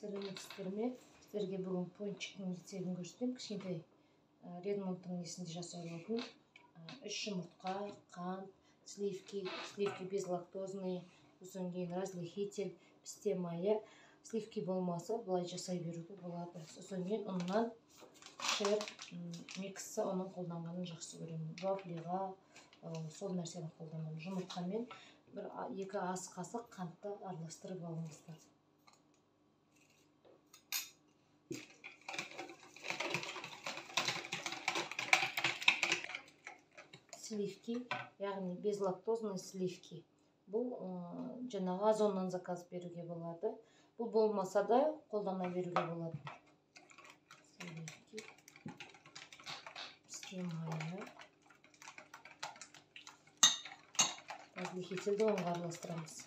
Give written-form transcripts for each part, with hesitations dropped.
Сәлеметсіздер ме? Сіздерге бүгін пончиктің рецептін көрсетемін. Кішкентай Редмондтың несінде жасалатын 3 жұмыртқа, қант, сливки, сливки безлактозные, сосын кейін разрыхлитель, пісте майы. Сливки болмаса былай жасай беруге болады. Сосын кейін ұннан шер миксі, оның қолданғанын жақсы көремін. Вафлиға сол нәрсені қолданамын. Жұмыртқамен бір 2 ас қасық қантты араластырып алыңыздар. Сливки, яғни безлактозный сливки. Бұл жаңағы Озоннан заказ беруге болады. Бұл болмаса да қолдана беруге болады. Сливки, пісте майы, разрыхлительді ұнға араластырамыз.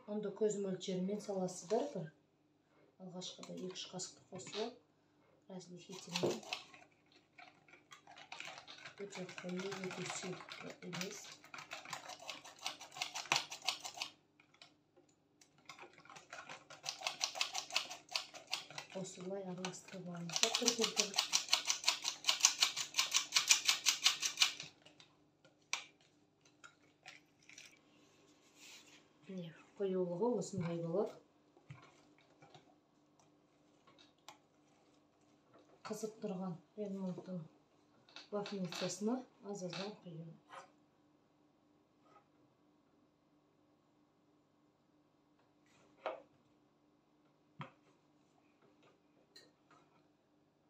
Ұнды көз мөлшерімен саласыздар бір. Алғашқыда 2-3 қасықты қосып, разрыхлительмен өте қою, өте сұйық емес. Осылай араластырып алыңыздар бір-бір. Міне, қоюлығы осындай болады. Қызып тұрған Редмондтың вафельницасына аз-аздан құямыз.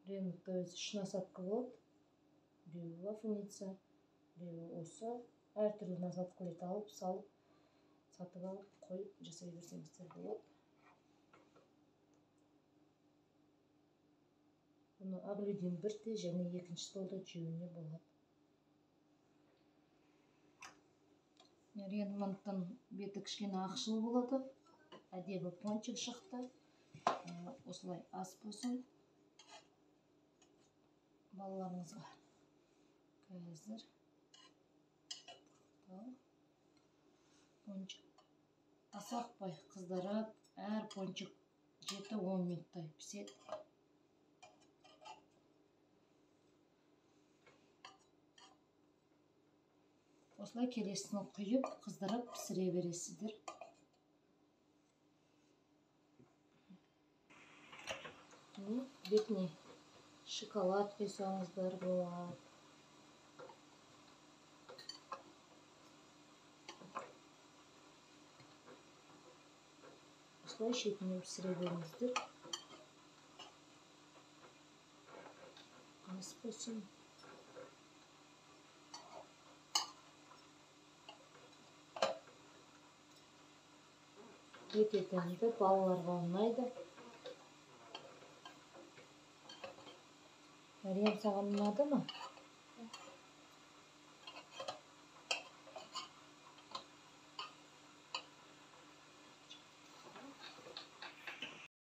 Редмондта өзі 3 насадка болады. Біреуі вафельница, біреуі осы. Әртүрлі насадкаларды алып, салып, сатып алып, қойып жасай берсеңіздер болады. Бұны ақ бірде және екінші столда жеуіне болады. Редмондтың беті кішкене ақшыл болады. Әдемі пончик шықты. Осылай ас болсын балаларыңызға. Қазір пончик асықпай қыздырып, әр пончик 7-10 минуттай піседі. Осылай келесіні құйып, қыздырып пісіре бересіздер. Бетіне шоколад құйсаңыздар болады. Осылай шетінен пісіре беріңіздер. Ас болсын. Өте дәмді, балаларға ұнайды. Мәриям, саған ұнады ма?